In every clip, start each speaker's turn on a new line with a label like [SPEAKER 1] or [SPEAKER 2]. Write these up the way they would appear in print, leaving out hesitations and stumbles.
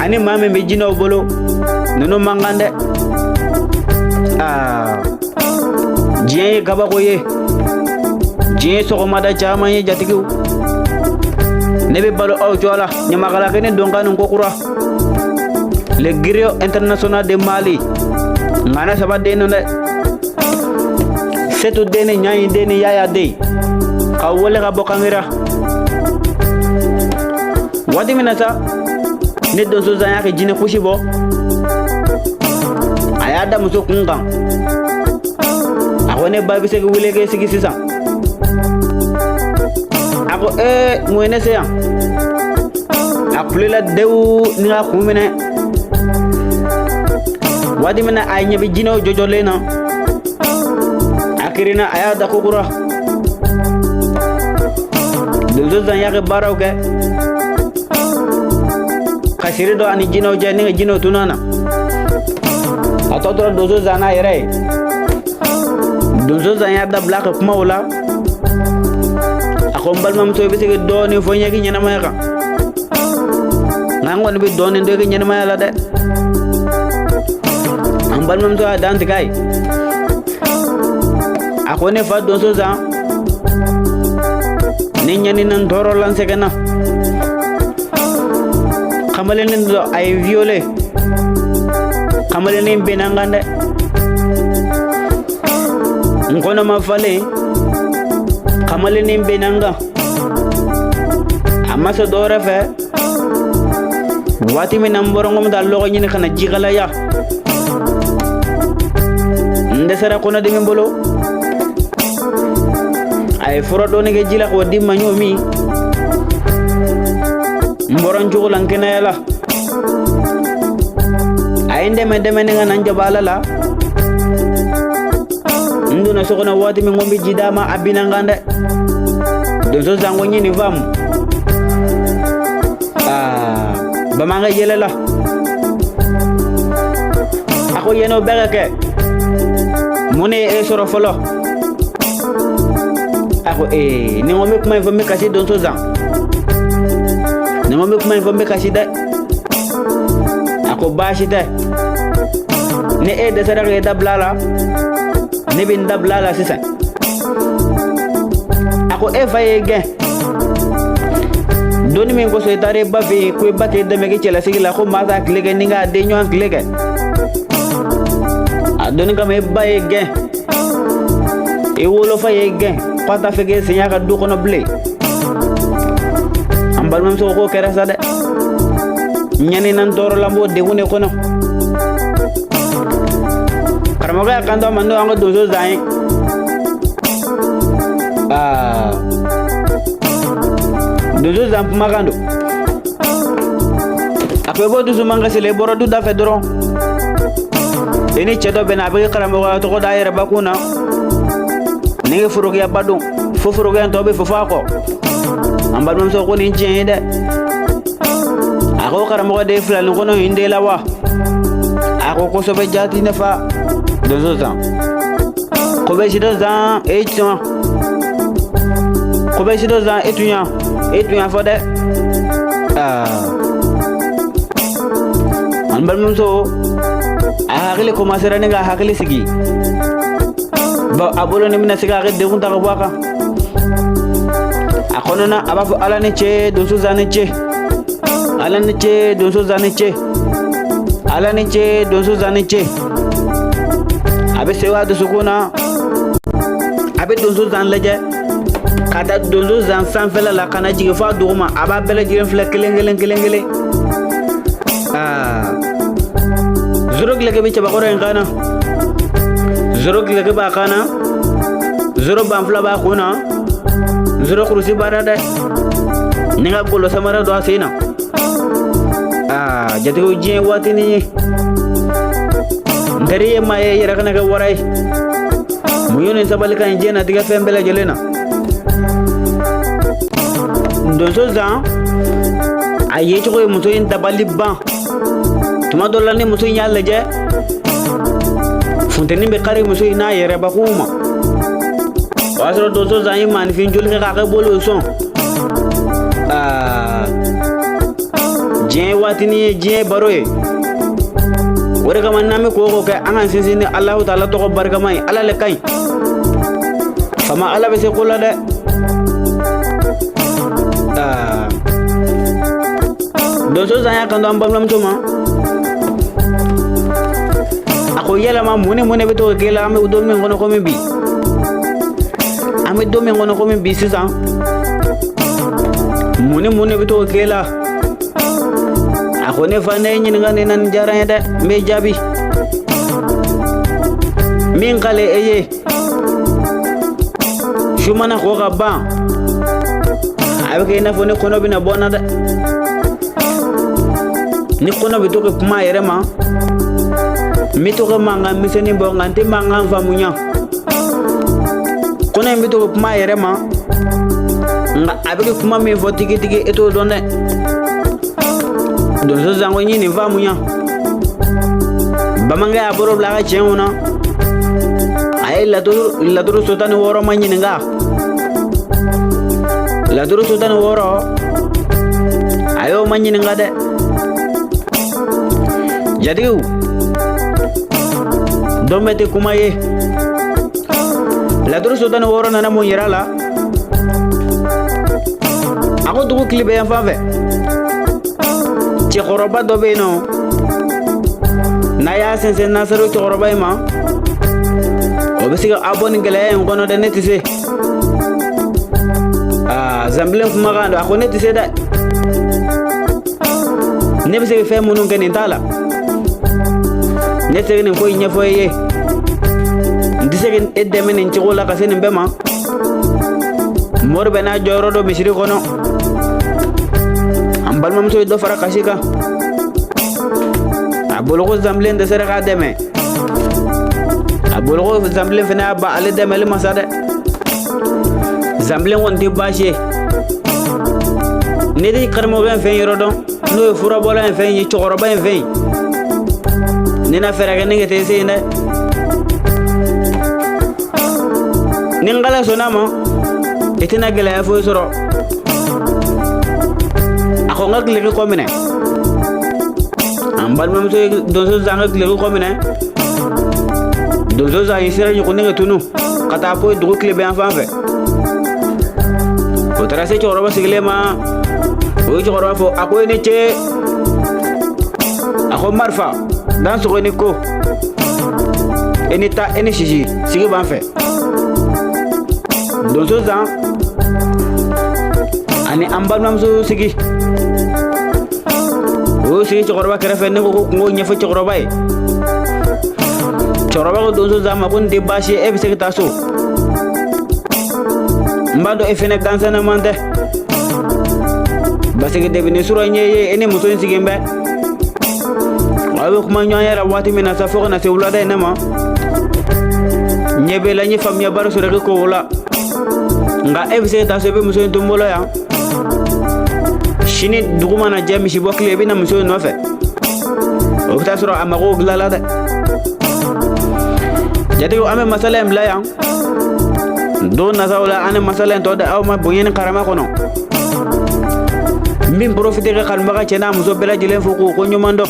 [SPEAKER 1] Ani maa min bɛ jinɛw bolo, ninnu man kan dɛ. Aa, diɲɛ ye kabako ye, diɲɛ ye sɔgɔmada caman ye. Jatigiw, ne bɛ balo aw jɔ la ɲamakala kelen don ka nin ko kura, le griot international de Mali, ŋana saba den don dɛ, Setu den ni Ɲayi den ni Yaya den, ka wele ka bɔ Kangira. Waati min na sa ne donso zan y'a kɛ jinɛ kusi bɔ, a y'a da muso kun kan, a ko: "Ne ba, bɛ se k'i wele k'e sigi sisan?" A ko: "Ee, mun ye ne se yan?" A kulela dewu ni ka kun minɛ. Waati min na a ɲɛ bɛ jinɛw jɔjɔlen na, a kirinna, a y'a da kokura. Donso zan y'a kɛ baaraw kɛ ka siri dɔ ani jinɛw cɛ ni ka jinɛw tunun na. A tɔ tora donso zan n'a yɛrɛ ye. Donso zan y'a dabila ka kuma o la, a ko: "N balimamuso, i bɛ se ka dɔɔnin fɔ n ye k'i ɲɛnamaya kan? Nka n kɔni bɛ dɔɔnin dɔn i ka ɲɛnamaya la dɛ." An balimamuso y'a dantigɛ a ye, a ko: "Ne fa donso zan, ni ɲani na, n tɔɔrɔ la, n sɛgɛnna. Kamalennin dɔ a ye n violé, kamalennin benna n kan dɛ, n kɔnɔ ma falen, kamalennin benna n kan. A ma se dɔwɛrɛ fɛ, waati min na n bɔra n ko n bɛ taa lɔgɔ ɲini ka na jikalaya, n dɛsɛra kɔnɔdimi bolo. A ye fura dɔɔni kɛ ji la k'o di n ma, n y'o min, n bɔra n cogo la, n kɛnɛya la. A ye n dɛmɛ dɛmɛ ni ka na n jaba ala la. N donna so kɔnɔ, waati min ko n bɛ ji d'a ma, a binna n kan dɛ." Donso zan ko: "N ye nin faamu." Aa, bamankɛ yɛlɛla, a ko: "Yan'o bɛɛ ka kɛ, mun de ye e sɔrɔ fɔlɔ?" A ko: "Ee, ni n ko n bɛ kuma in fɔ, n bɛ kasi. Donso zan, ni n ko n bɛ kuma in fɔ, n bɛ kasi dɛ." A ko: "Baasi tɛ, ni e dɛsɛra k'e da bila a la, ne bɛ n da bila a la sisan." A ko: "E fa y'e gɛn donni min kosɔn, i taara i ba fɛ yen ko i ba k'e dɛmɛ k'i cɛlasigi la, ko maa t'a tile kɛ ni k'a den ɲɔgɔn tile kɛ, a donni kama i ba y'e gɛn, i wolofa y'e gɛn k'a t'a fɛ k'e sen y'a ka du kɔnɔ bilen." An balimamuso k'o kɛra sa dɛ, ɲani na, n tɔɔrɔ la, n b'o degun de kɔnɔ. Karamɔgɔ y'a kanto a ma, n'o y'an ka donso zan ye: "Aa, donso zan kumakan don." A ko: "I b'o dusu man kasi la, i bɔra du da fɛ dɔrɔn, i ni cɛ dɔ bɛnna, a bɛ karamɔgɔya tɔgɔ da a yɛrɛ bakun na, ni forokiyaba don, fo forokiya tɔ bɛ fɔ fɔ a kɔ." An balimamuso ko: "Nin tiɲɛ ye dɛ." A ko: "Karamɔgɔ de ye filani kɔnɔ in de la wa?" A ko: "Kosɛbɛ jaati, ne fa donso zan." Ko bɛ sidɔn zan, e tiɲɛ ko bɛ sidɔn zan, e tun y'a fɔ dɛ. Aa, an balimamuso a hakili komasera ne ka hakili sigi ba a bolo, ni bɛna se k'a kɛ degun ta ka bɔ a kan a kɔnɔna. A b'a fɔ: "Ala ni ce, donso zan ni ce, Ala ni ce, donso zan ni ce, Ala ni ce, donso zan ni ce." A bɛ sewa dusukun na, a bɛ donso zan lajɛ ka taa donso zan sanfɛla la ka na jigin fɔ a duguma, a b'a bɛɛ lajɛlen filɛ kelen kelen kelen kelen. Aa, zoro gileke bɛ cɛbakɔrɔ in kan na, zoro gileke b'a kan na, zoro banfula b'a kun na, zoro kurusi b'a la dɛ, ni ka golo samara don a sen na. Aa, jatigiw, diɲɛ waatinin ye, n teri ye maa ye, i yɛrɛ kana kɛ wara ye. Muɲu ni sabali ka ɲi diɲɛnatigɛ fɛn bɛɛ lajɛlen na. Donso zan a ye cogo ye muso in dabali ban. Tuma dɔ la, ni muso in y'a lajɛ, funteni bɛ kari muso in n'a yɛrɛbakun ma. O y'a sɔrɔ donso zan ye maanifin joli kɛ k'a kɛ bolo sɔn. Aa, Diɲɛ waatinin ye diɲɛ baro ye. O de kama n'an bɛ ko o ko kɛ, an k'an sinsin ni Alahu taala tɔgɔ barikama ye. Ala le ka ɲi. Fama Ala bɛ se ko la dɛ. Aa, donso zan y'a kanto an balimamuso ma, a ko yɛlɛma mun ni mun de bɛ to ka k'e la? An bɛ don min kɔnɔ komi bi, an bɛ don min kɔnɔ komi bi sisan, mun ni mun de bɛ to ka k'e la? A ko ne fa, ne ye ɲininka nin na, nin diyara n ye dɛ. N bɛ jaabi min k'ale e ye, su mana ko ka ban, a bɛ kɛ i n'a fɔ ne kɔnɔ bɛna bɔ n na dɛ. Ni kɔnɔ bɛ to ka kuma a yɛrɛ ma, n bɛ to ka mankan misɛnnin bɔ, nka n tɛ mankan faamuya. Kɔnɔ in bɛ to ka kuma a yɛrɛ ma, nka a bɛ ka kuma min fɔ tigitigi, e t'o dɔn dɛ. Donso zan ko n ye nin faamuya. Bamankɛ y'a bolo bila a ka cɛn kunna, a ye laturu so 16 ma ɲininka. Laturu so 16, a y'o ma ɲininka dɛ. Jatigiw, dɔn bɛɛ tɛ kuma ye. Laturu so 16 nana mun yira la? A ko dugu tilebin yan fan fɛ, cɛkɔrɔba dɔ bɛ yen nɔ, n'a y'a sɛnsɛn n'a sera o cɛkɔrɔba in ma, o bɛ se ka aw bɔ nin gɛlɛya in kɔnɔ dɛ. Ne tɛ se. Aa, zanbilen kumakan don. A ko ne tɛ se dɛ, ne bɛ se ka fɛn minnu kɛ, nin t'a la. Ne tɛ se ka nin ko in ɲɛfɔ i ye. N tɛ se ka e dɛmɛ nin cogo la ka se nin bɛɛ ma. Mori bɛ n'a jɔyɔrɔ dɔ misiri kɔnɔ. An balimamuso ye dɔ fara kasi kan. A bolo ko zanbilen dɛsɛra k'a dɛmɛ. A bolo ko zanbilen fana y'a ba ale dɛmɛli ma sa dɛ. Zanbilen kɔni tɛ baasi ye. Ne tɛ karamɔgɔkɛ in fɛn yɔrɔ dɔn, n'o ye furabɔla in fɛn ye, cɛkɔrɔba in fɛn ye. Ne na fɛɛrɛ kɛ ne ka taa se yen dɛ. Ni n kala sɔnna a ma, i tɛna gɛlɛya foyi sɔrɔ. A ko n ka duloki kɔ minɛ. An balimamuso ye donso zan ka duloki kɔ minɛ. Donso zan ye sira ɲugun ne ka tunu ka taa fo dugu tilebin yan fan fɛ. O taara se cɛkɔrɔba sigilen ma. O ye cɛkɔrɔba fɔ, a ko i ni ce. A ko marifa dansogo ni ko i ni ta, i ni sisi sigi b'an fɛ. Donso zan ani an balimamuso sigi, o y'o sigi cɛkɔrɔba kɛrɛfɛ. Ne ko ko kungo ɲɛfɔ cɛkɔrɔba ye. Cɛkɔrɔba ko donso zan ma ko nin tɛ baasi ye, e bɛ se ka taa so. N b'a dɔn e fɛnɛ gansannaman tɛ, parce que depuis ni sura ɲɛ ye, e ni muso in sigilen bɛ, aw bɛ kuma ɲɔgɔn yɛrɛ waati min na sa, fo ka na se wulada in ne ma, ɲɛ b'e la, n ye faamuya baro sɔrɔ i ko la. Nka e bɛ se ka taa so, i bɛ muso in to n bolo yan. Sini dugu mana jɛ, misi bɔ tile, i bɛ na muso in nɔfɛ. O bɛ taa sɔrɔ a mago dilanla dɛ. Jatigiw, an bɛ masala in bila yan. Don nataw la, an ni masala in tɔ da aw ma bonya ni karama kɔnɔ. N bɛ profiter ka kanubaga cɛ n'a muso bɛɛ lajɛlen fo k'u ko ɲuman dɔn,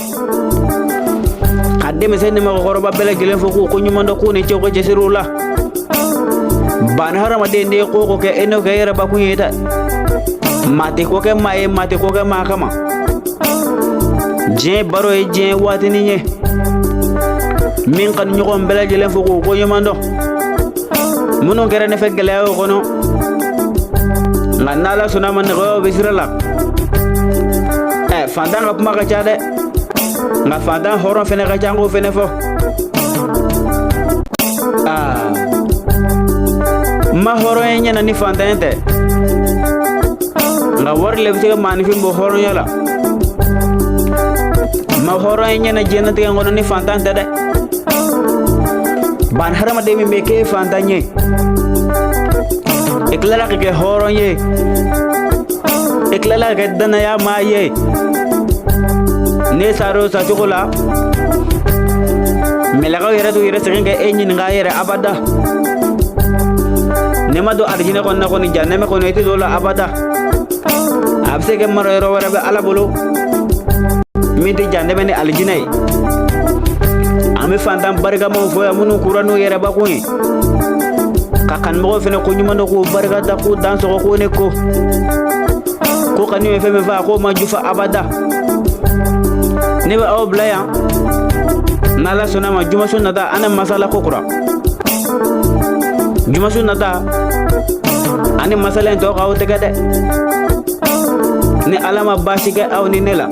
[SPEAKER 1] ka denmisɛn ni mɔgɔkɔrɔba bɛɛ lajɛlen fo k'u ko ɲuman dɔn, k'u ni cɛw ka cɛsiriw la. Bani hadamaden, n'i ye ko o ko kɛ, e n'o kɛ e yɛrɛ bakun ye dɛ. Maa tɛ ko kɛ maa ye, maa tɛ ko kɛ maa kama. Diɲɛ baro ye diɲɛ waatinin ye. Min kanu ɲɔgɔn bɛɛ lajɛlen fo k'u ko ɲuman dɔn. Minnu kɛra ne fɛ gɛlɛyaw kɔnɔ, nka n'Ala sɔnna ma, nɔgɔyaw bɛ sira la. Ɛ, fantan ka kuma ka ca dɛ, nka fantan hɔrɔn fɛnɛ ka ca, n k'o fɛnɛ fɔ. Aa, n ma hɔrɔn ye ɲɛna ni fantan tɛ, nka wari le bɛ se ka maaninfin bɔ hɔrɔnya la. N ma hɔrɔn ye ɲɛna diɲɛnatigɛ in kɔnɔ ni fantan tɛ dɛ. Ban hadamaden min bɛ k'e ye fantan ye, i tilala ka kɛ hɔrɔn ye, i tilala ka kɛ danaya maa ye, ne sar'o sa cogo la, mɛlɛkɛw yɛrɛ t'u yɛrɛ sɛgɛn kɛ e ɲininka yɛrɛ abada. Ne ma don arijinɛ kɔnɔ kɔni, janɛmɛ kɔnɔ, i tɛ don o la abada. A bɛ se kɛ mara yɔrɔ wɛrɛ bɛ Ala bolo. Min tɛ jahanɛmɛ ni alijinɛ ye. An bɛ fantan barikamaw fo yan, minnu kura n'u yɛrɛbakun ye, ka kanubagaw fana ko ɲuman dɔn, k'u barika da, k'u dansɔgɔ, k'u ni ko ko kanu ye fɛn min fɔ, a k'o ma jufa abada. Ne bɛ aw bila yan. N'Ala sɔnna ma, jumaso nata, an na masala ko kura. Jumaso nata, ani masala in tɔ k'aw tɛgɛ dɛ, ni Ala ma baasi kɛ aw ni ne la.